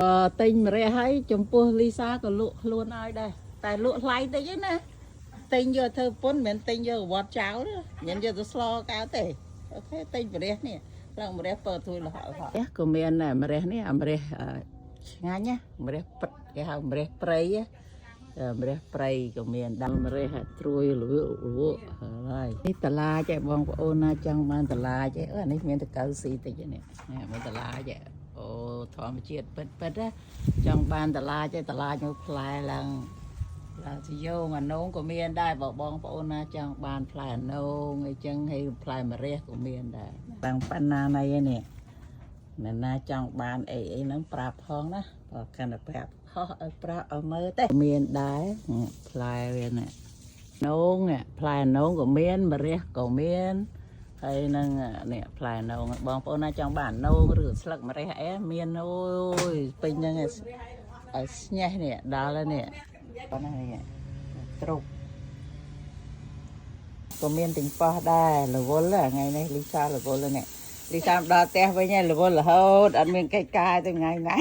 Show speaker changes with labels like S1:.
S1: អឺទិញម្រះហើយចំពោះលីសាក៏លក់ខ្លួនឲ្យដែរតែលក់ថ្លៃតិចឯណាទិញយកធ្វើពុនមិនមែនទិញយកវត្តចោលទេមិនមែនយកទៅស្លកៅទេOK ទិញម្រះនេះឡើងម្រះពើទួយលហកលហកក៏មានដែរម្រះនេះអាម្រះអឺឆ្ងាញ់ណាម្រះពិតគេហៅម្រះព្រៃណាអឺម្រះព្រៃក៏មានដែរម្រះត្រួយលក់លក់ហើយនេះតឡាចឯងបងប្អូនណាចង់បានតឡាចឯងអឺអានេះមានតកៅស៊ីតិចឯនេះនេះមានតឡាចឯងអូធម្មជាតិពិតពិតណាចង់បានតឡាចឯងតឡាចមកផ្លែឡើងឡើងសយោងអានងក៏មានដែរបើបងប្អូនណាចង់បានផ្លែអានងអីចឹងហើយផ្លែម្រះក៏មានដែរតាំងបណ្ណាណីឯនេះ អ្នកណាចង់បានអីអីហ្នឹងប្រាប់ផងណាបើកាន់តែប្រាប់ហោះឲ្យប្រាប់ឲ្យមើលទេមានដែរផ្លែវានេះនងនេះផ្លែនងក៏មានម្រះក៏មានហើយនឹងនេះផ្លែនងបងប្អូនណាចង់បាននងឬស្លឹកម្រះអីមានអូយពេញហ្នឹងឲ្យស្ញេះនេះដល់ហើយនេះប៉ុណ្ណានេះទ្រុបក៏មានទាំងប៉ោះដែររវល់ថ្ងៃនេះលីសារវល់នេះ លីសាមដល់ផ្ទះវិញហើយរវល់រហូតអត់មានកិច្ចការទេថ្ងៃថ្ងៃ